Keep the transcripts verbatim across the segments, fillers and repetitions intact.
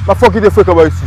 M ap fè w kite frekan bò isi.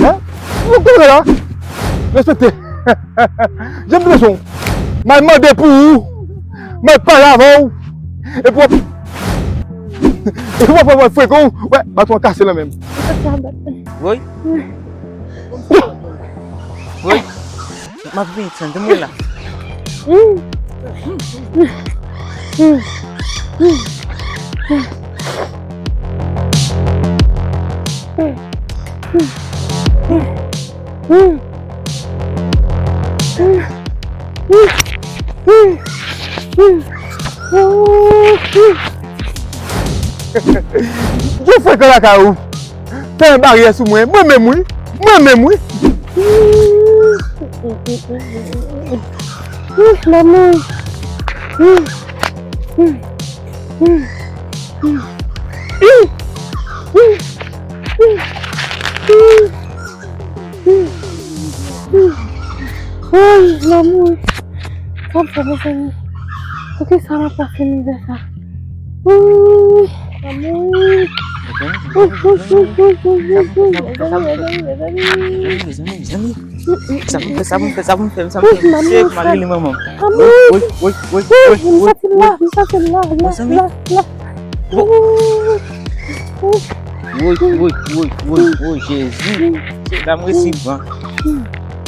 Hein? Ou konnen la? Respekte. Jan m te bezwen w. M al mande pou ou. M al pale avè w. Epi w ap, epi w ap fè frekan, w wè, baton an kase nan men m. Woy. Woy. M ap vini, tann, tann mwen la. Gen frekan lakay ou. Fè yon baryè sou mwen. Mwen menm wi. Mwen menm wi. Ih, lanmou. Woy, lanmou. Sa m fè, mezanmi? Poukisa m ap pase mizè sa? Woy, lanmou. Woy, woy, woy. Mezanmi, mezanmi, mezanmi. Sa pou m fè, sa pou m fè, sa pou m fè, sa pou m fè. Woy, lanmou, se m al rele manman m. Lanmou. Woy, woy, woy, woy, woy, woy. M santi l la, m santi l la, la, la, la. Woy, woy, woy, woy, woy, Jezi. Se la m resi pran.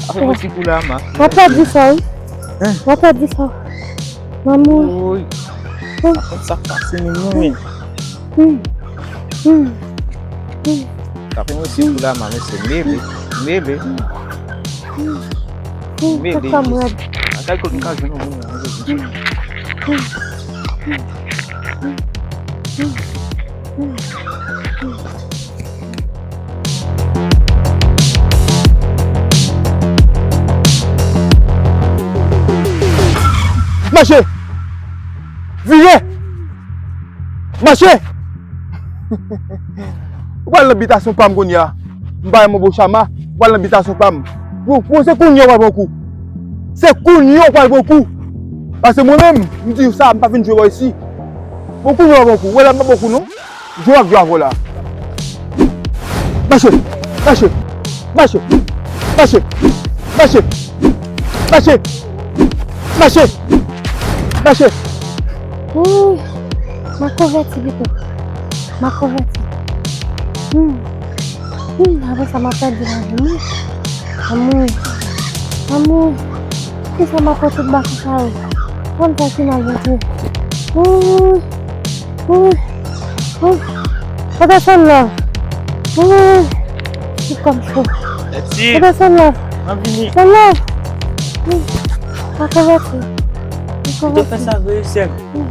Apre mwen ti kou la, ma. W ap pèdi sa, wi. Hein? W ap pèdi sa. Lanmou. Woy. Apre sa k pase menm non, men. Apre mwen ti kou la, ma, men se mele, mele. Mele. Atay kote m ka jwenn yon moun la, mele. Mache! Vire! Mache! Ou pral nan bitasyon pa m kounye a. M pa renmen bo chama, ou pral nan bitasyon pa m. Bon, bon, se kounye a ou pral pran kou. Se kounye a ou pral pran kou. Paske mwen menm, m di w sa, m pa vin jwe bò isi. Bon, kounye a ou pral pran kou. Ou wè la, m pa pran kou non. Jwe ak djavò la. Mache, mache, mache, mache, mache, mache, mache, mache. Ooh, m a konvèti pito. M a konvèti. Hmm. Hmm, apre sa, m a pèdi lavi m wi. Lanmou. Lanmou. Poukisa m ap pran tout baton sa yo? Kòm sa ki mal, Bondye. Ooh. Ooh. Ooh. Attention love. Ooh. Ti kò m cho. Attention love. M ap vini. Attention love. Ooh. M a konvèti. M a konvèti. Pito fè sa vre, sè m. Ooh.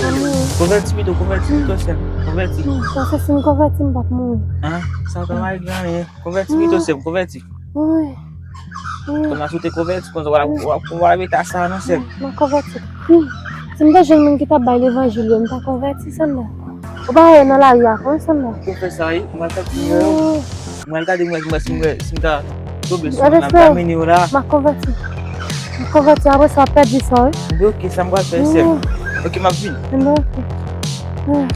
Lanmou. Konvèti pito, konvèti pito, sè m. Konvèti. Ooh, paske si m konvèti, m p ap mouri. An? Sa pa mari gen anyen. Konvèti pito, sè m, konvèti. Ooh. Konnya si w te konvèti, konsa w ap, w ap, w ap mete sa nan sèk. M a konvèti. Hmm. Si m te jwenn moun ki t ap bay levanjil yo, m ta konvèti, Sandra. Ou pa wè nan lari a, konn, Sandra? Ou fè sa, wi. Mwen fè ti yo. Hmm. Mwen gade mwen, mwen, si mwen, si m ta tonbe sou moun ap damine yo la. M a konvèti. M a konvèti, apre sa, w ap pèdi sa, wi. Ebyen, oke, sa m pral fè, sè m. Hmm. Oke, m ap vini. Ebyen, oke. Hmm.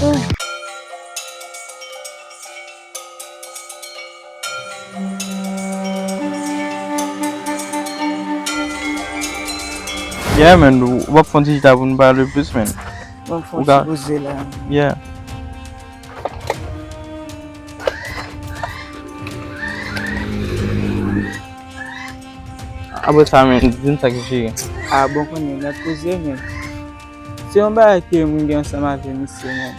Hmm. Yeah, man, w ap fè yon ti chita pou nou pale plis, man. Bon, fò w ka poze la. Yeah. Apre sa, man, di m sa ki cheri. Ah, bon, konnen, n ap poze, man. Se yon bagay ke mwen gen ansanm avè misye, man.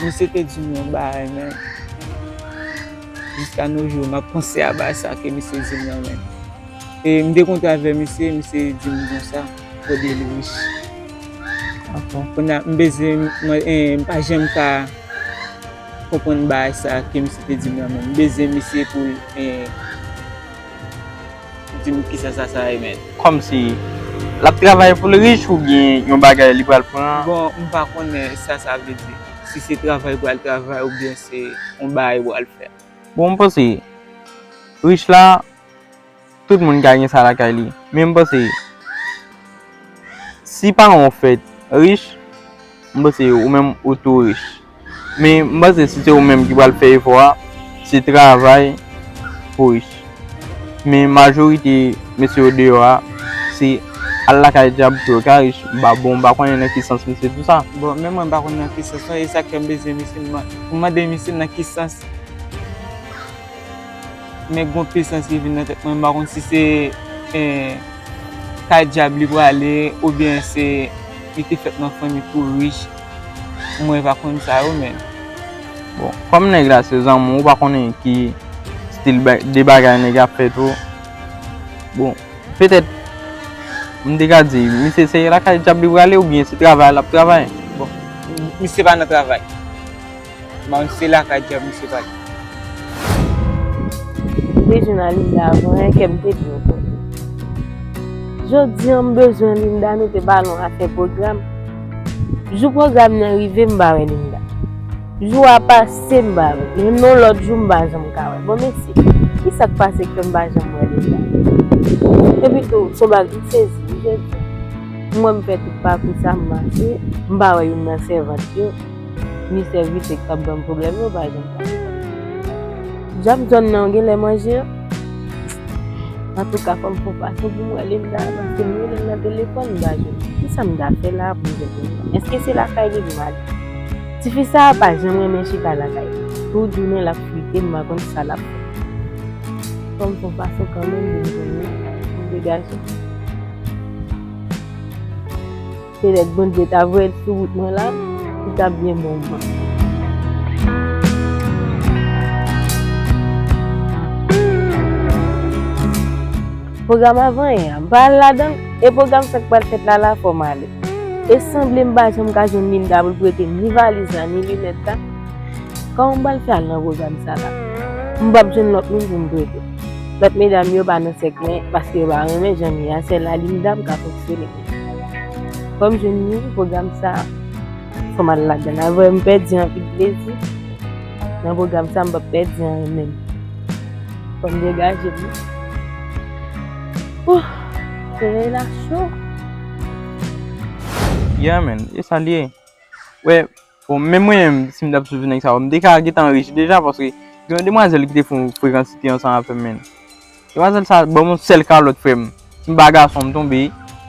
Misye te di m yon bagay, men jiska no jou, m ap panse a bagay sa ke misye di m nan, men. E m te kontre avè misye, misye di m konsa, kote li rich. Kounye a, m bezwen, mwen, eh, m pa janm ka konprann bagay sa ke misye te di m nan, men. M bezwen misye pou l, eh, di m kisa sa, sa ye, men. Kòmsi, l ap travay pou l rich oubyen yon bagay li pral pran? Bon, m pa konnen sa sa vle di. Si se travay pral travay oubyen se yon bagay pral fè. Bon, m panse, rich la, tout moun ka gen sa lakay li. Men m panse, si paran w fèt rich, m panse ou menm ou tou rich. Men m panse si se ou menm ki pral fè efò a, se travay pou rich. Men majorite mesye yo deyò a, se al lakay dyab pou yo ka rich. M pa bon, m pa konnen nan ki sans misye di sa. Bon, men mwen m pa konn nan ki sans non, e sa k fè m bezwen misye, m, m mande misye nan ki sans. Men gon pwisans ki vin nan tèt mwen, m pa konn si se, eh, kay dyab li prale, oubyen se li te fèt nan fanmi tou rich. Mwen pa konn sa yo, men. Bon, kòm nèg la se zanmi w, ou pa konnen ki stil ba-, de bagay nèg ap fè tou. Bon, petèt, m te ka di, misye se lakay dyab li prale oubyen se travay l ap travay. Bon, misye pa nan travay. Bon, se lakay dyab misye pale. M te jwenn Alinda avan yè, kè m te di yon kote. Jodi a, m bezwen Linda, nou te pale yon afè pwogram. Jou pwogram nan rive, m pa wè Linda. Jou a pase, m pa wè. Menm nan lòt jou, m pa janm ka wè. Bon, mesye, ki sa k pase ke m pa janm wè Linda? Epi tou, se yon bagay m sezi, wi, jodi a. M wè m fè tout pakou sa, m mache, m pa wè youn nan sèvant yo. Ni sèvitè k t ap ban m pwoblèm yo, pa janm pa. Djab zòn nan, yo genlè manje yo. Antouka, fò m fè yon fason pou m wè Linda, paske m rele l nan telefòn, m pa jwenn li. Kisa m ta fè la pou m jwenn Linda? Èske se lakay li m ale? Tifi sa a pa janm renmen chita lakay li. Tout jounen l ap frite, m pa konn sa l ap fè. Fò m fè yon fason kanmenm pou m jwenn li, pou m degaje. Petèt Bondye ta voye l sou wout mwen la, li t ap byen bon pou mwen. Pwogram avan yè a, m pa al ladan l, e pwogram sa k pral fèt la la, fò m ale. E sanble m pa janm ka jwenn Linda pou l prete m ni valiz la, ni linèt la. Kòman m pral fè al nan pwogram sa la? M p ap jwenn lòt moun pou m prete. Lòt medam yo pa nan sèk mwen, paske yo pa renmen jan m ye a, sèl Alinda m ka fonksyone. Fò m jwenn li, pwogram sa, fò m al ladan l. Avan m pèdi anpil plezi. Nan pwogram sa, m p ap pèdi anyen menm. Fò m degaje m. Ouh, solèy la cho. Yeah, man, e sa l ye. Wè, bon, menm mwen menm, si m t ap swiv nèg sa yo, m te ka gentan rich deja, paske gen yon demwazèl ki te fè yon frekansite ansanm avè m, men. Demwazèl sa ban m yon sèl kalòt, frè m. Si m pa gason, m tonbe.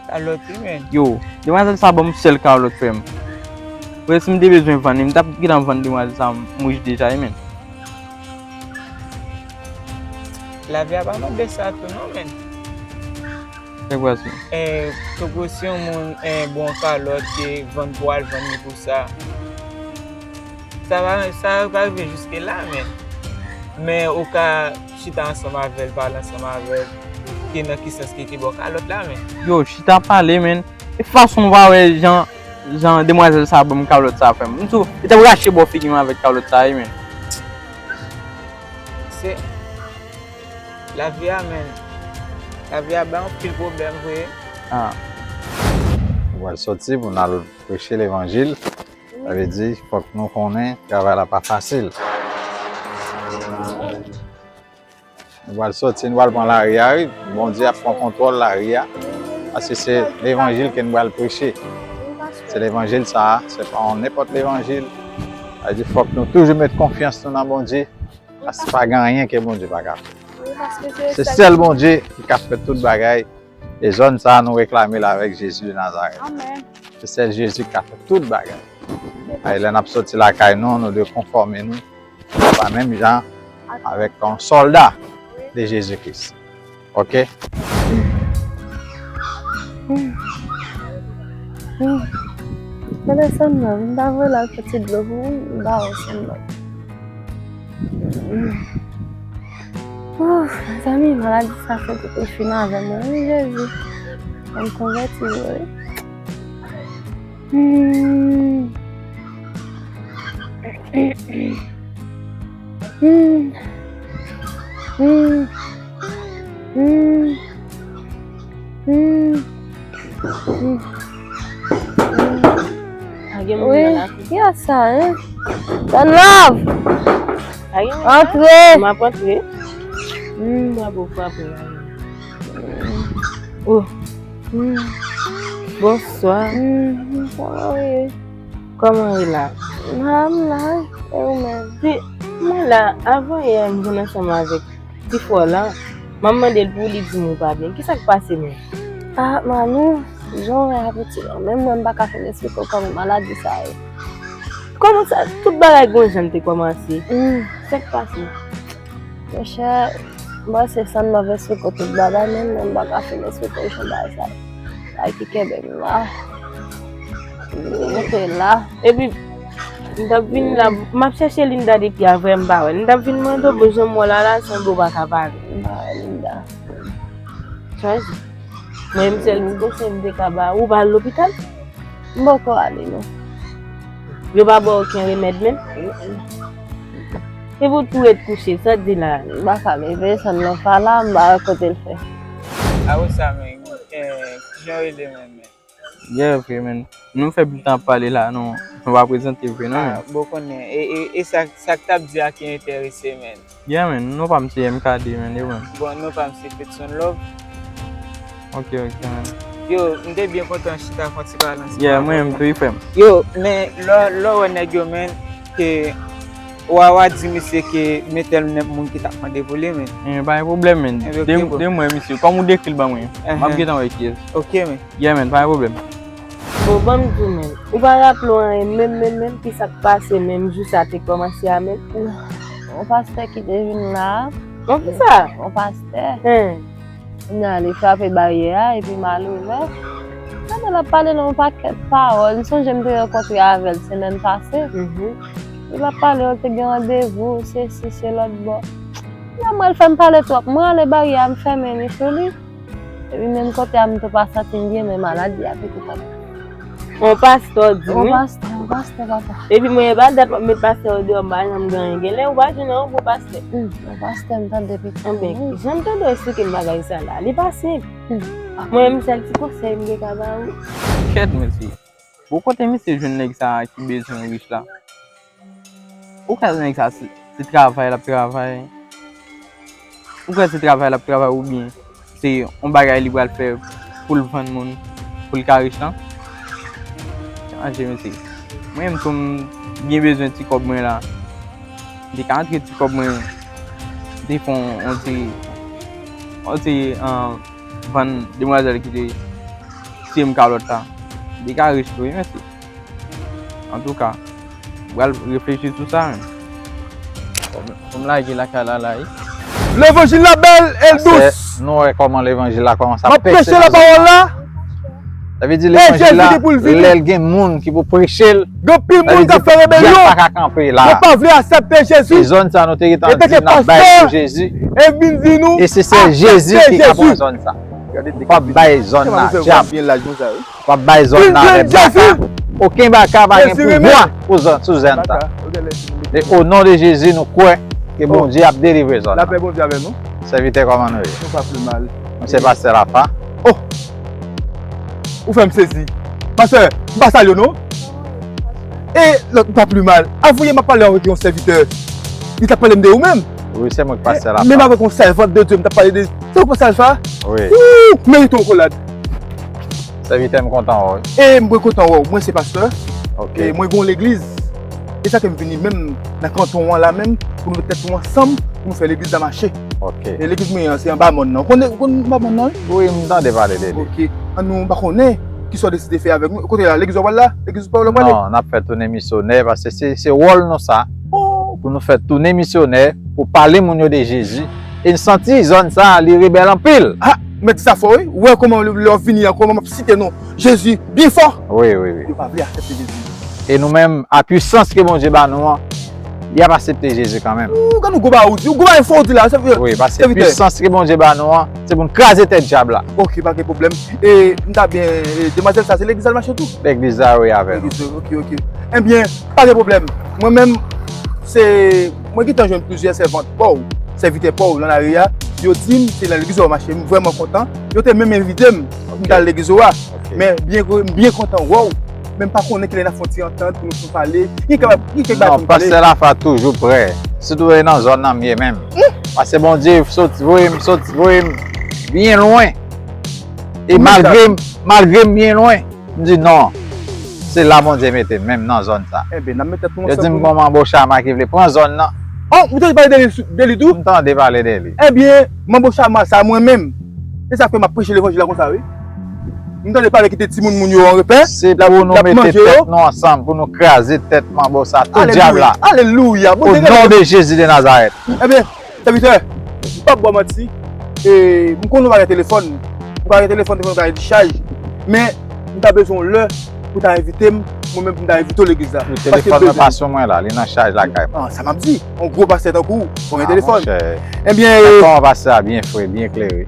Kalòt, wi, men. Yo, demwazèl sa ban m yon sèl kalòt, frè m. Frè, si m te bezwen vann li, m t ap gentan vann demwazèl sa, m rich deja, wi, men. Lavi a pa mande sa tou, non, men. Fè kwa si. Eh, poko si yon moun, eh, bon kalòt, ke vann pou al vann li pou sa. Sa pa, sa pa rive jiske la, men. Men ou ka chita ansanm avè l, pale ansanm avè l, ke nan ki sans ke te ba w kalòt la, men. Yo, chita pale, men. E fason w pa wè jan, jan demwazèl sa ban m kalòt sa, frè m. M di w, li t ap rache bò figi m avèk kalòt sa, wi, men. Se, Lavi a, men, lavi a bay anpil pwoblèm vre. Ah. Nou pral sòti pou n al preche levanjil. Sa vle di, fòk nou konnen travay la pa fasil. Nou pral sòti, nou pral pran lari a, wi. Bondye ap pran kontwòl lari a. Paske se levanjil ke nou pral preche. Se levanjil sa a, se pa yon nenpòt levanjil. Sa vle di, fòk nou toujou met konfyans nou nan Bondye. Paske pa gen anyen ke Bondye pa ka fè. Se sèl Bondye ki ka fè tout bagay. E zòn sa a, nou reklame l avèk Jezi de Nazarèt. Se sèl Jezi ki ka fè tout bagay. Ay, lè n ap sòti lakay nou, nou dwe konfòme nou pa menm jan avèk yon sòlda de Jezi Kris. Oke? Gade Sandra, m ta voye l al fè ti dlo pou mwen, m ba w Sandra. Ouf, mezanmi, maladi sa fè tout ou fin avè mwen, wi, Jezi. Fè m konvèti vre, wi. Hmm. Hmm. Hmm. Hmm. Hmm. Hmm. Pa gen moun nan la. Wi, ki sa, hein? One love. Pa gen moun nan. Antre. M ap antre. Hmm. Frape, frape. Oh. Hmm. Bonswa. Hmm, sa va, wi. Kòman w ye la? La, m la, e ou menm? Pi, mwen la, avan yè, m vin ansanm avèk ti frè w la. M ap mande l pou li di m ou pa byen. Kisa k pase menm? Ah, Manou, jan w wè a piti la, menm mwen m pa ka fin esplike w kòman maladi sa ye. Kòman sa? Tout bagay gon jan l te kòmanse. Hmm. Sa k pase? Monchè, m panse Sandra esplike w tout bagay, men mwen m pa ka fin esplike w jan bagay sa ye. Sa ki kenbe m la. M rete la. Epi, m t ap vin la, m ap chèche Linda depi avè m pa wè l. M t ap vin mande w, bon, jan m wè w la la, sanble w pa ka pale. M pa wè Linda. Chaje. Mwen menm sèl ti konsèy m te ka ba ou, ou pa al lopital? M poko ale non. Yo pa ba w okenn remèd menm? Mm, mm. E pou tou ret kouche, sa di la. M pa ka leve, Sandra pa la, m pa wè kote l fè. A ou sa men, eh, kijan w rele menm? Yeah, vre, men. Nou fè pil tan ap pale la, nou, nou pa prezante vre, non, men. Ah, bon konnen. E, e, e sa, sa k t ap di a ki enterese, men. Yeah, men. Non pa m se M K D, men, yo, men. Bon, non pa m se Fetson Love. Ok, ok, men. Yo, m te byen kontan chita fè yon ti pale ansanm avè w. Yeah, mwen menm tou, wi, frè m. Yo, men, lè, lè w wè nèg yo, men, ke w a, w a di misye ke men tèl moun ki t ap mande pou li, men. Eh, pa gen pwoblèm, men. Eh, ok, bro. De, de mwen, misye, kòm ou dekri l ban mwen, m ap gentan wè kiyès. Ok, men. Yeah, men, pa gen pwoblèm. Bon, ban m di w, men. Ou pa raple w anyen, menm, menm, menm, ki sa k pase, menm jou sa te kòmanse a, men? Yon pastè ki te vin la. Yon ki sa? Yon pastè. Hen. Kounye a, li frape baryè a, epi m al ouvè. Pandan l ap pale nan yon pakèt pawòl, m sonje m te rankontre avè l semèn pase. Mhm. Li t ap pale, yo te gen randevou, sesi, se lòt bò. Lè m wè l fè m pale twòp, mwen rale baryè a, m fèmen li sou li. Epi menm kote a, m tou pa santi m byen, men maladi a pete t ap. On pastè w di wi. On pastè, on pastè, papa. Epi mwen, e pa dat m ap met pastè yo deyò, m pa janm gen anyen. Genlè ou pa jwenn yon bon pastè. Hmm, on pastè, m tande pita. Anben, jan m tande w esplike m bagay sa la, li pa senp. Hmm. Mwen menm, sèl ti konsèy m gen ka ba ou. Kèt, mesye. Bon, kote misye jwenn nèg sa a ki bezwen rich la? Ou kwè nèg sa se, se travay l ap travay? Ou kwè se travay l ap travay oubyen se yon bagay li pral fè pou l vann moun, pou l ka rich lan? Chanje, mesye. Mwen menm tou, m byen bezwen ti kòb mwen la. M te ka antre ti kòb mwen, m te fè yon, yon ti, yon ti, ah, vann demwazèl ki te tiye m kalòt la. M te ka rich tou, wi, mesye. Antouka, m pral reflechi sou sa menm. Fò m, fò m lage lakay la la, wi. Levanjil la bèl e l dous. Nou wè kòman levanjil la kòmanse ap pèse nan zòn nan. Sa vle di levanjil la, lè l gen moun ki pou preche l, gen anpil moun k ap fè rebelyon. Dyab pa ka kanpe la. Yo pa vle aksepte Jezi. Se zòn sa nou te gentan di n ap bay pou Jezi. E vin di nou, e se sèl Jezi ki ka pran zòn sa. W ap bay zòn nan dyab. W ap bay zòn nan avèk baka. Okenn baka pa gen pouvwa pou zòn, sou zòn sa. E o non de Jezi, nou kwè ke Bondye ap delivre zòn nan. Lapè Bondye avè nou. Sèvitè, kòman nou ye? Nou pa pli mal. Mwen se pastè Lafa. Oh! Ou fè m sezi. Pastè, m pa salye w non. E lòt, m pa pli mal. Avanyè m ap pale avèk yon sèvitè, li t ap pale m de ou menm. Wi, se mwen ki pastè Lafa. Menm avèk yon sèvant de Dye, m t ap pale de. Se ou pastè Alfa? Wi. Ou merite yon kolad. Sèvitè, m kontan wè w. E mwen kontan wè w. Mwen se pastè. Ok. E mwen gen yon legliz. E sa ke m vini menm nan kanton an la menm pou nou met tèt nou ansanm pou nou fè legliz la mache. Ok. E legliz mwen an se anba mòn nan. Ou konn, ou konn anba mòn nan wi? Wi, m tande pale de li. Ok. An nou pa konnen kisa w deside fè avèk nou. Kote la, legliz w pral la? Legliz w pral la? Non, n ap fè tounen misyonè paske se, se wòl nou sa. Oh! Pou nou fè tounen misyonè, pou pale moun yo de Jezi. E n santi zòn sa a, li rebèl anpil. Ah, mèt di sa fò wi. Ou wè kòman lè w vini an, kòman m ap site non Jezi byen fò. Wi, wi, wi. Yo pa vle aksepte Jezi. E nou menm, a pwisans ke Bondye ba nou an, y ap aksepte Jezi kanmenm. Ou gade yon gwo bagay ou di, yon gwo bagay fò ou di la, sèvitè. Wi, paske pwisans ke Bondye ba nou an, se pou n kraze tèt dyab la. Ok, pa gen pwoblèm. E m ta byen, e, demwazèl sa, se legliz al mache tou? Legliz la, wi, avè nou. Legliz, ok, ok. Ebyen, pa gen pwoblèm. Mwen menm, se, mwen gentan jwenn plizyè sèvant pa w, sèvitè pa w nan lari a. Yo di m se nan legliz ou w ap mache. M vrèman kontan. Yo te menm envite m pou m t al legliz ou a. Men byen ke m byen kontan wè w. Men m pa konnen kilè n ap fè yon ti antant pou nou, pou nou pale. Gen kèk, gen kèk bagay pou nou pale. Non, pastè Lafa toujou prè. Sitou e nan zòn nan m ye menm. Paske Bondye sot voye m, sot voye m byen lwen. E malgre, malgre m byen lwen, m di non. Se la Bondye mete m, menm nan zòn sa. Enben, n ap met tèt nou ansanm. Yo di m gon manbo chama ki vle pran zòn nan. Oh, ou tande pale de li, de li tou? M tande pale de li. Ebyen, manbo chama sa mwen menm. Se sa k fè m ap preche levanjil la konsa wi. M tande pale kite timoun moun yo an repè. Se pou nou mete tèt nou ansanm, pou nou kraze tèt manbo sa, tout dyab la. Alelouya. O non de Jezi de Nazarèt. Ebyen, sèvitè, m p ap ba w manti. E, m konn ou pa gen telefòn. Ou pa gen telefòn, telefòn ou ka gen dichaj. Men, m ta bezwen yon lè pou ta envite m, mwen menm pou m ta envite w legliz la. Wi, telefòn mwen pa sou mwen la, li nan chaj lakay mwen. Ah, sa m ap di. Yon gwo pastè tankou w, fò gen telefòn. Ah, monchè. Ebyen, e. Kòman pastè a byen fre, byen klere.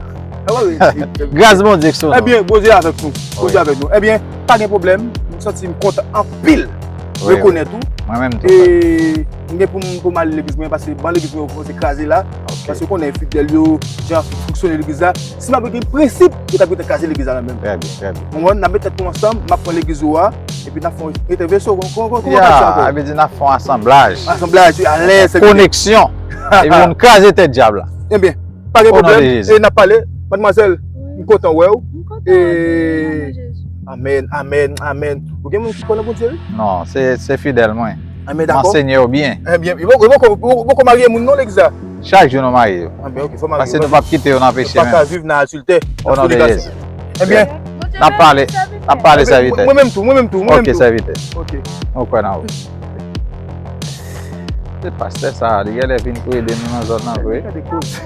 Gras Bondye k sou nou. Ebyen, Bondye avèk nou. Bondye avèk nou. Ebyen, pa gen pwoblèm. M santi m kontan anpil rekonèt ou. Mwen menm tou. E m gen pou m, pou m al legliz mwen, paske ban legliz mwen yo kòmanse kraze la. Paske ou konnen fidèl yo, jan fonksyone legliz la. Si m ap gen prensip, yo t ap gentan kraze legliz la menm. Trè byen, trè byen. Ou konprann? N ap met tèt nou ansanm, m ap pran legliz ou a, epi n ap fè yon entèvansyon. Kòman, kòman, kòman w ap fè sa ankò? Ya, sa vle di n ap fè yon asanblaj. Asanblaj, wi, alèz. Koneksyon. Epi pou n kraze tèt dyab la. Ebyen, pa gen pwoblèm. E n ap pale. Madmwazèl, m kontan wè w. M kontan wè w tou, nan non Jezi. Amèn, amèn, amèn. Ou gen moun ki kwè nan Bondye, wi? Non, se, se fidèl mwen. Amèn, dakò. Ansenye w byen. Ebyen, yo poko, yo poko, yo poko marye moun non legliz la. Chak jou nou marye yo. Anben, ok, fò marye yo. Paske nou p ap kite yo nan peche menm. Nou pa ka viv nan adiltè, nan fònikasyon. O non de Jezi. Ebyen. N ap pale, n ap pale, sèvitè. Mwen menm tou, mwen menm tou, mwen menm tou. Ok, sèvitè. Ok. Nou kwè nan ou. Se pastè sa a, li genlè vin pou ede nou nan zòn nan vre. Gade koze.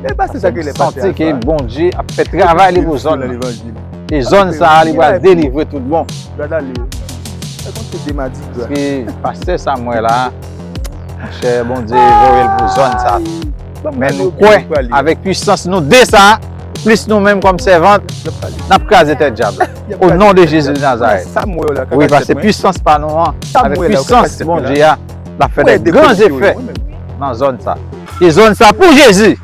E pastè sa genlè pastè a. Santi ke Bondye ap fè travay li pou zòn nan. E zòn sa a, li pral delivre tout bon. Gad ale. Fè konn se de madi gra. Paske pastè sa m wè la, monchè, Bondye voye l pou zòn sa. Men nou kwè, avèk pwisans nou de sa, plis nou menm kòm sèvant, n ap kraze tèt dyab la. O non de Jezi de Nazarèt. Wi, paske pwisans pa nou an, avèk pwisans Bondye a, l ap fè de gran zefè nan zòn sa. E zòn sa pou Jezi.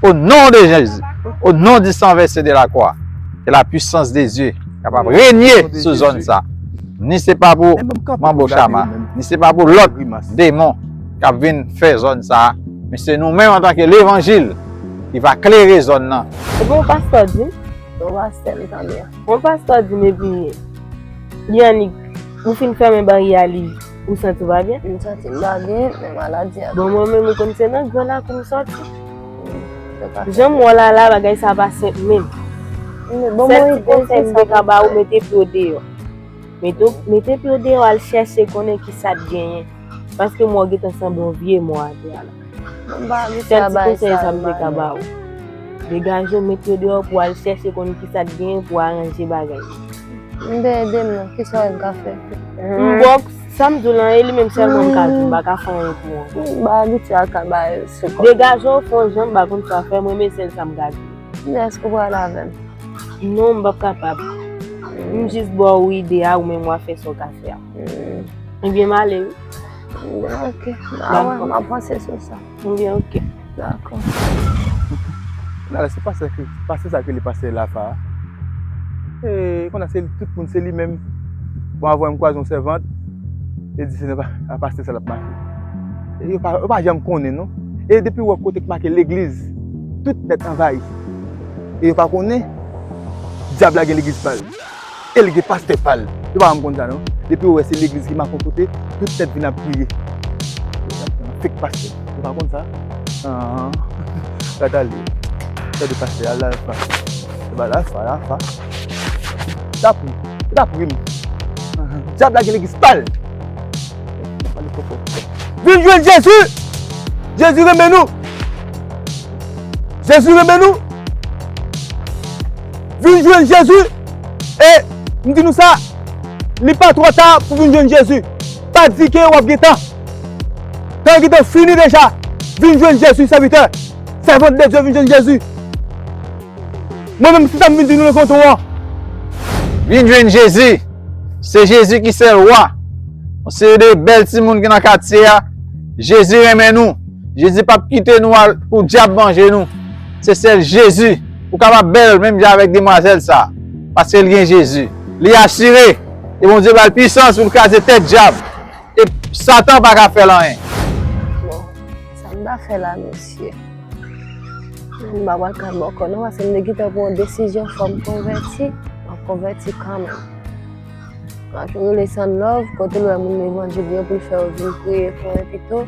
O non de Jezi. O non di san vèse de la kwa. Ke la pwisans de Dye kapab renye sou zòn sa. Ni se pa pou manbo chama, ni se pa pou lòt demon k ap vin fè zòn sa. Men se nou menm antanke levanjil ki va klere zòn nan. Epi yon pastè di m, yon pastè m tande. Yon pastè di m epi li annik, ou fin fèmen baryè a li. Ou santi w pa byen? M santi m pa byen, men maladi a. Bon, mwen menm, ou konn se nan gran lakou m sòti. Jan m wè w la la, bagay sa pa senp menm. Sèl ti konsèy m te ka ba ou, mete pye w deyò. Mete, mete pye w deyò, al chèche konnen kisa t genyen. Paske m wè w gentan sanble yon vye mò atè a la. Sèl ti konsèy sa m te ka ba ou. Degaje w, met yo deyò pou w al chèche konn kisa k genyen pou w aranje bagay. M te ede m non, kisa w wè m ka fè? M bòk, sa m di w lan, e li menm sèlman m ka di, m pa ka fè anyen pou ou ankò. M pa abitye al ka bay sou kò. Degaje w, fè yon jan, m pa konn sa w fè, m renmen sèl sa m ka di. M di èske w pral avè m? Non, m p ap kapab. M jis ba w ide a, ou menm w a fè sa w ka fè a. Ebyen, m ale wi. Ebyen, ok. M a wè, m a panse sou sa. Ebyen, ok. Dakò. Kounye a la, se pastè ki, pastè sa ki rele pastè Lafa a. E kounye a, se tout moun, se li menm. Bon, avè m kwaze yon sèvant, e di se nan pa, a pastè sa l ap mache. E yo pa, yo pa janm konnen, non. E depi w wè kote k make legliz, tout nèt anvayi. E yo pa konnen, dyab la gen legliz pa l. E l gen pastè pa l. Yo pa janm konn sa, non. Depi yo wè se legliz ki make yon kote, tout tèt vin ap kriye. Fake pastè. Yo pa konn sa. Anhan. Gad ale. Gade pastè a, Lafa. Se pa Lafa, Lafa. T ap ri. T ap ri m. Anhan. Dyab la gen legliz pa l. Vin jwenn Jezi! Jezi renmen nou! Jezi renmen nou! Vin jwenn Jezi! E m di nou sa, li pa twò ta pou vin jwenn Jezi. Pa di ke w ap gen tan. Tan gentan fini deja. Vin jwenn Jezi, sèvitè. Sèvant de Dye, vin jwenn Jezi. Mwen menm, se sa m vin di nou nan kanton an. Vin jwenn Jezi. Se Jezi ki sèl wa. Yon seri de bèl timoun ki nan katye a. Jezi renmen nou. Jezi p ap kite nou al pou dyab manje nou. Se sèl Jezi. Ou kapab bèl menm jan avèk demwazèl sa. Paske l gen Jezi. Li asire. E Bondye ba l pisans pou l kraze tèt dyab. E Satan pa ka fè l anyen. Bon, sa m ta fè la, mesye? M pa pral ka bòkò non, paske m te gentan pran yon desizyon, fò m konvèti, m ap konvèti kanmenm. M ap rele Sandlove, kote l wè moun levanjil yo pou l fè yo vin priye pou mwen pito.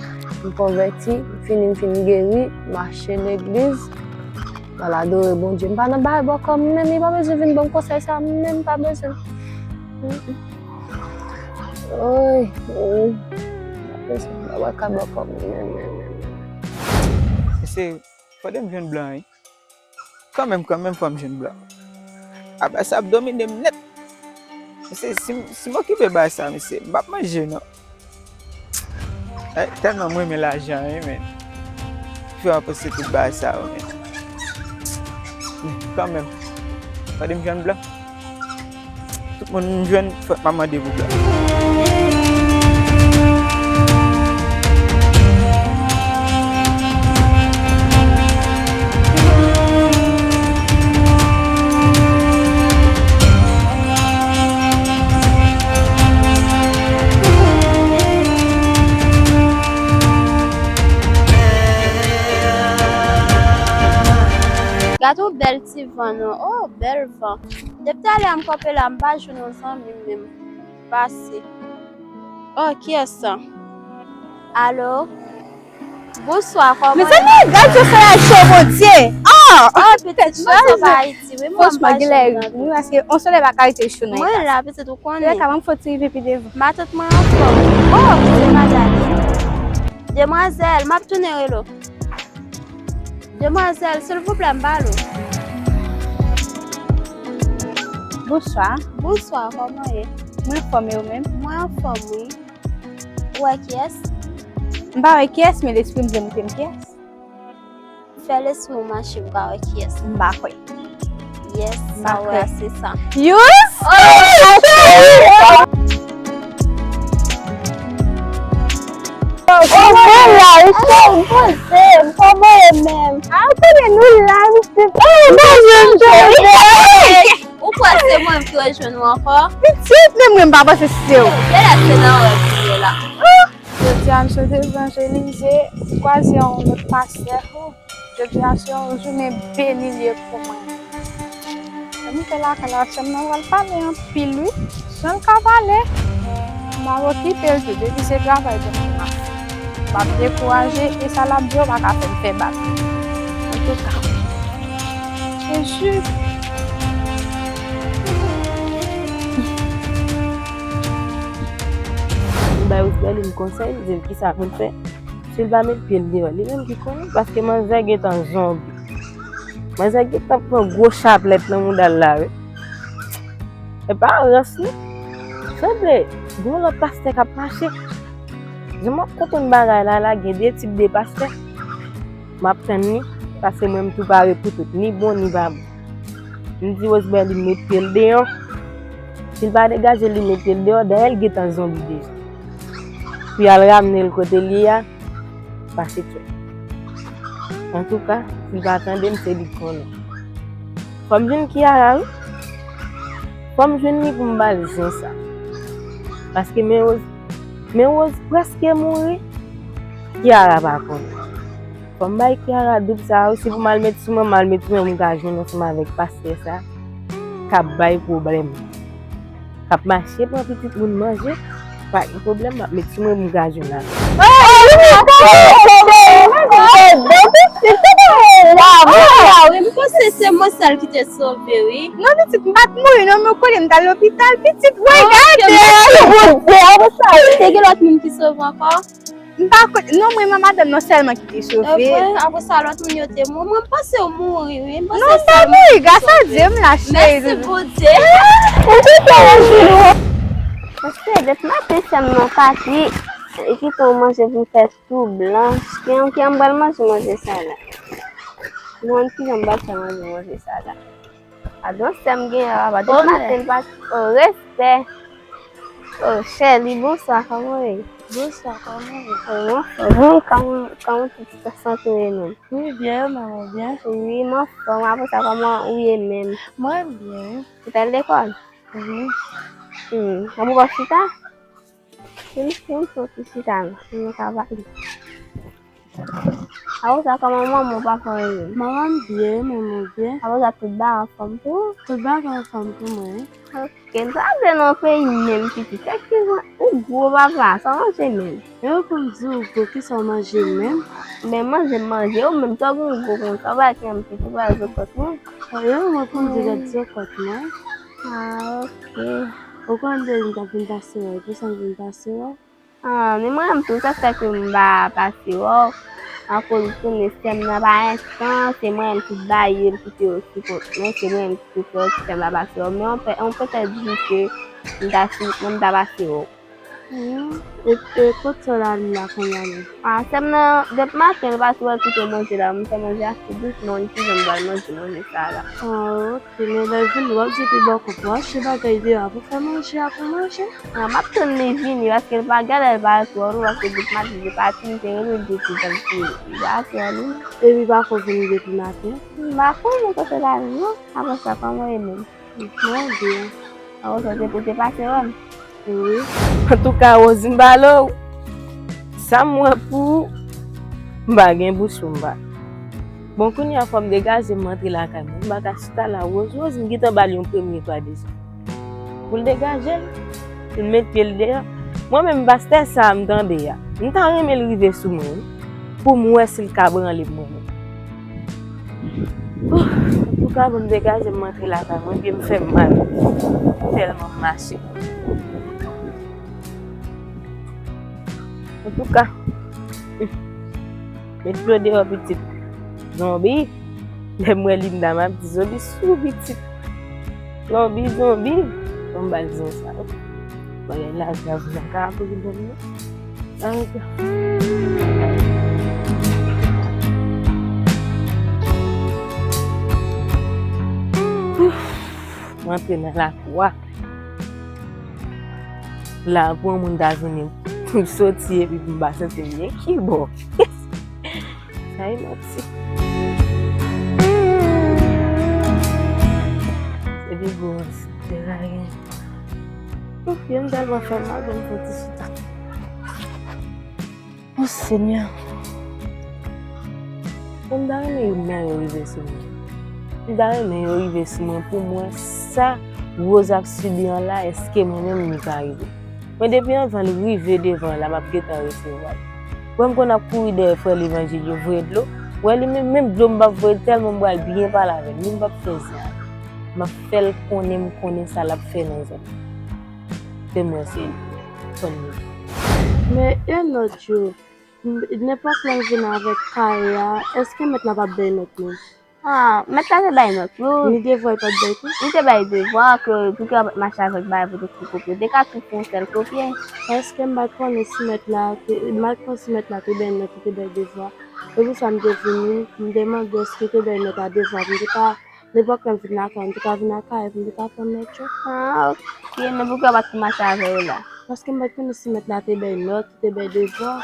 M konvèti, m fini, m fin geri, m achte legliz, m al adore Bondye. M pa nan bagay bòkò m menm, li pa bezwen vin ban m konsèy sa, m menm pa bezwen. Oy, oy. M pa bezwen, m pa pral ka bòkò m menm, menm, menm, menm. Mesye, fòde m jwenn blan, wi. Kanmenm, kanmenm, fò m jwenn blan. Apa sa ap domine m nèt. Mesye, si m, si m okipe bagay sa, mesye, m p ap manje, non. Eh, tèlman m renmen lajan, wi, men. Fè w panse tout bagay sa yo, men. Men, kanmenm, fòde m jwenn blan. Tout moun m jwenn, fòk m ap mande pou blan. Gade yon bèl ti van non. Oh, bèl van. Depi talè a m kanpe la, m pa jwenn yon zanmi m menm pase. Oh, kiyès sa? Alo? Bonswa, kòman... Mezanmi, gad yon solèy cho, Bondye! Oh! Oh, pitit, cho se pa Ayiti, wi, mwen pa jwenn nan tou. Franchman, gen lè, wi, paske yon solèy pa ka rete cho nan eta sa. Mwen la, pitit, ou konnen. Lè ka ban m fè yon ti rive pi devan. Matant mwen anfòm. Oh, se pa Dani. Demwazèl, m ap tounen rele w. Demwazèl, silvouplè, m pale w. Bonswa. Bonswa, kòman w ye? Mwen anfòm, e ou menm? Mwen anfòm, wi. Ou wè kiyès? M pa wè kiyès, men lespri m di m ou te m kiyès. Fè lespri w mache pou w ka wè kiyès. M pa kwè. Yes, sa w wè a, se sa. Yous! Oh, cheri! Kòman la, cheri, poze m, kòman e menm? A, ou konnen nou la, misye. Oh, bonjou, cheri! Ou kwè se mwen ki rejwenn ou ankò? Pitit, men mwen m pa panse se ou. Genlè se nan rèv ou ye la. Jodi a, m sot evanjelize, m kwaze yon lòt pastè. Oh, jodi a se yon jounen beni l ye pou mwen. Lè m rive lakay la, sè m nan pral pale anpil wi. Jan l ka pale, m ap okipe l tou, depi se travay pou mwen ap fè. M p ap dekouraje, e sa l ap di yo pa ka fè m fè bak. Antouka, Jezi. M bay Rosemary m konsèy, m di l kisa pou l fè. Si l pa met pye l deyò, li menm ki konnen, paske manzè gentan zonbi. Manzè gentan pran gwo chaplèt nan mouda l la, wi. E pa rans, non. Sanble, gen yon lòt pastè k ap mache. Jan m ap konprann bagay la, la gen de tip de pastè. M ap tann li, paske mwen m tou pare pou tout, ni bon, ni pa bon. M di Rosemary met pye l deyò. Si l pa degaje l, li met pye l deyò, dayè l gentan zonbi deja. Pou y al ramne l kote l ye a, pase tchwè. Antouka, si l pa tande m, se li k konnen. Fò m jwenn Kiara, wi. Fò m jwenn li pou m ba l zen sa. Paske men Rose, men Rose prèske mouri, Kiara pa konnen. Fò m bay Kiara doub sa, wi. Si pou m al met sou mwen, m al met sou mwen, m ka jwenn ansanm avèk pastè sa, k ap bay pwoblèm. K ap mache pran pitit moun manje, pa gen pwoblèm, m ap met sou mwen pou m ka jwenn avè l. Wi, m panse se mwen sèl ki te sove, wi. Non, pitit, m pa t mouri, non, men w konnen m t al lopital, pitit, mwen gade. Mèsi Bondye, apre sa, te gen lòt moun ki sove ankò? M pa konn, non, mwen, men madanm nan sèlman ki te sove. Apre sa, lòt moun yo te mouri. Mwen, m panse w mouri, wi. M panse non, m pa mouri, gras a Dye, m la, cheri. Mèsi Bondye. Ou kite yon jou. Paske depi maten, sè m nan pati, li kite yon manje pou m fè tou blanch. Ki an, ki an m pral manje manje sa la? Mwen, ki jan m pral fè manje manje sa la? Adan sè m gen an, papa. Depi maten, l pa, oh, respè. Oh, Shelly, bonswa, kòman w ye? Bonswa, kòman w ye? Oh, mwen anfòm. Wi, kòman, kòman ti sante w ye menm? Wi, byen, manman, byen. Wi, mwen anfòm. Apre sa, kòman ou ye menm? Mwen byen. Ou t al lekòl? Wi. Hmm, ou poko chita? Vin, vin soti chita la, pou nou ka pale. Apre sa, kòman manman w, papa w ye? Manman m byen, manman w byen. Apre sa, tout bagay anfòm pou ou? Tout bagay anfòm pou mwen. Ok, m pa vle nan peyi menm, pitit. Kèk ki ou gwo papa, sa w manje menm? E ou pou m di w gwo, kisa w manje menm? Men manje m manje, ou menm, sa w gen gwo konsa, ou pa gen pitit, ou pa zokòt mwen. E ou mwen pou m di lòt zokòt mwen. Ah, ok. Ou konn depi m t ap vin pase wè w, pou sa m vin pase wè w. Ah, men mwen menm tou, sa k fè ke m pa pase wè w, akoz ou konnen sè m nan pa enstans, se mwen menm ki bay yo, ki te yo sipòt mwen, se mwen menm ki te fè yo, ki fè m pa pase wè w. Men on pè, on pètèt di ke m ta si, mwen m ta pase wè w. Hmm, e, e kot sè w la menm la kounye a menm? Ah, sè m nan, depi maten, l pa tou wè kite manje la, m fè manje ase dousman, m di jan m pral manje manje sa la. Ah, ok, men lè l vini, w ap di pi bò kont ou achte bagay deyò a pou fè manje a pou manje. Ah, m ap tann li vini, paske l pa gen lè l pa twò lou, paske depi maten li te pati, m te rele l, li te di l pral fini. Li pa twò lou. Epi pa ko vini depi maten? M pa konnen kote l al non. Apre sa, kòman w ye menm? Mwen byen. Apre sa, ou te, ou te pase wè m? Wi. Antouka, Rose, m pale w. Sa m wè pou ou, m pa gen bouch pou m pale. Bon, kounye a fò m degaje m antre lakay mwen. M pa ka chita la, Rose. Rose, m gentan ba l yon premye twa deja. Pou l degaje l, pou l met pye l deyò. Mwen menm, pastè sa a m tande a, m ta renmen l rive sou mwen, wi. Pou m wè si l ka branle m mwen menm. Antouka, bon, m degaje m antre lakay mwen, pye m fè m mal. Tèlman m mache. Antouka, met dlo deyò, pitit. Zonbi. Lè m wè Linda, m ap di zonbi sou pitit. Zonbi, zonbi. Bon, m ba l zen sa. Bagay la grav nan ka pou li ban m nan. Bagay grav. Ouf. M antre nan lakou a. La pou yon moun ta jwenn m soti epi pou m pa santi m byen. Ki bò? Sa e manti. Epi bon, se la gen. Ouf, yo m tèlman fè mal, ban m fè ti chita. O Senyè. Bon, m ta renmen youn nan yo rive sou mwen. M ta renmen yo rive sou mwen pou m wè sa Rose ap sibi an la, èske mwen menm li ka rive. Mwen depi anvan l rive devan la, m ap gentan resevwa l. Wè m konn ap kouri dèyè frè levanjil yo, voye dlo. Wè li menm, menm dlo m p ap voye l tèlman m pral byen pale avè l. Li m p ap fè zen avè l. M ap fè l konnen m konnen sa l ap fè nan zòn. Se mwen se li. Konn li. Men e nòt yo, m, nenpòt lè l vin avèk kay la, èske mèt la p ap bay nòt menm? Ah, mèt la te bay nòt, wi. Ni devwa, li pa t bay tou? Li te bay devwa, ke pou ki yo pa t mache avèk bagay pou te fotokopi. Yo te ka tou fè yon sèl kopye. Èske m pa t konnen si mèt la te, m pa t konnen si mèt la te bay nòt, li te bay devwa. Se pou sa m te vini, m te mande èske te bay nòt a devwa. M te ka, nenpòt lè m vin lakay, m te ka vin lakay, m te ka pran nòt yo. Ah, ok. Men pou ki yo pa t tou mache avè yo la? Paske m pa t konnen si mèt la te bay nòt, li te bay devwa.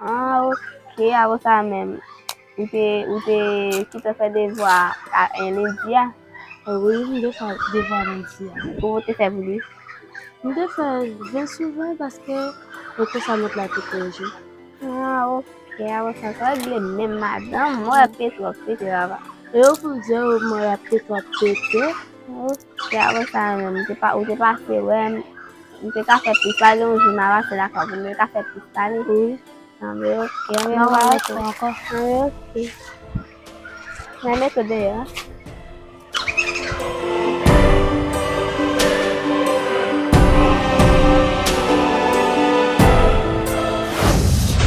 Ah, ok. Apre sa menm. Ou te, ou te kite fè devwa a, e, lendi a? Wi, m te fè devwa lendi a. Ou te fè pou li? M te fè byen souvan paske e konsa nòt la te korije. Ah, ok. Apre sa, sa regle menm madanm. Mwen ap pete, w ap pete, papa. E ou pou m di w, mwen ap pete, w ap pete. Ok, apre sa menm, m te pa, ou te pase wè m. M te ka fè plis pale, yon jou m a pase lakay ou, m te ka fè plis pale. Wi. Anben, ok, anben, nou va wè ankò. Anben, ok. Mwen mete w deyò.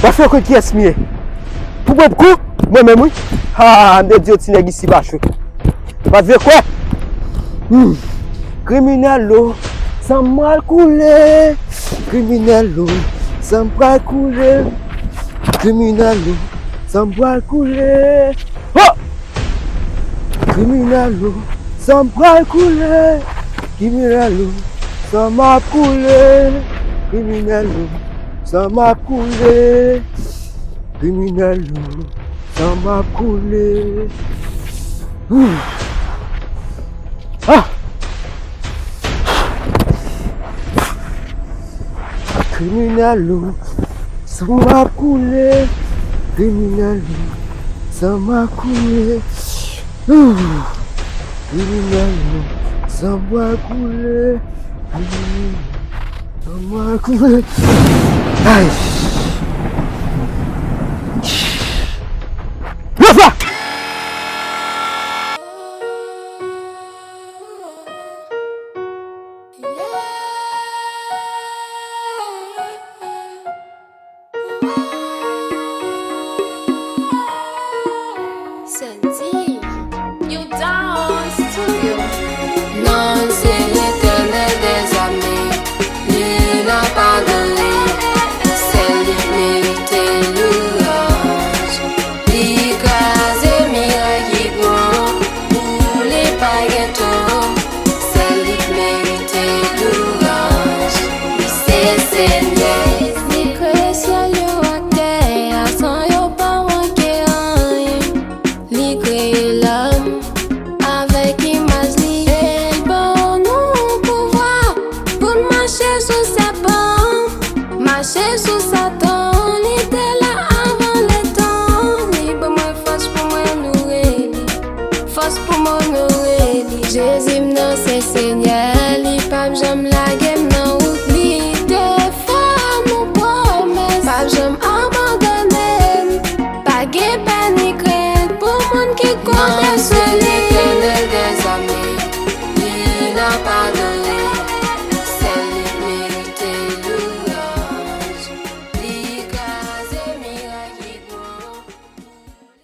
W ap fè kwè kiyès m ye? Pou pran kou? Mwen menm, wi. Ha, m te di yo ti nèg isi pa cho. Yo pa t vle kwè. Hmm. Kriminèl o, san m pral koule. Kriminèl o, san m pral koule. Kriminèl o, san m pral koule. Ho! Kriminèl o, san m pral koule. Kriminèl o, san m ap koule. Kriminèl o, san m ap koule. Kriminèl o, san m ap koule. Ouh. Ah! Kriminèl o, san m ap koule. Kriminèl o, san m ap koule. Ouh. Kriminèl o, san m ap koule. Kriminèl o, san m ap koule. Ay. Rafa! Sandy, you down studio. Non, se Letènèl dèzame, li nan padone, sèl li merite louwanj. Li kraze miray ki pran, pou li pa gen tan. Sèl li k merite louwanj, li se Senyè. Li kreye syèl yo ak tè a san yo pa manke anyen. Li kreye lòm avèk imaj li. E l ban nou pouvwa pou n mache sou sèpan, mache sou Satan. Li te la avan letan. Li ban mwen fòs pou mwen lwe li. Fòs pou m onore li. Jezi m nan se Senyè.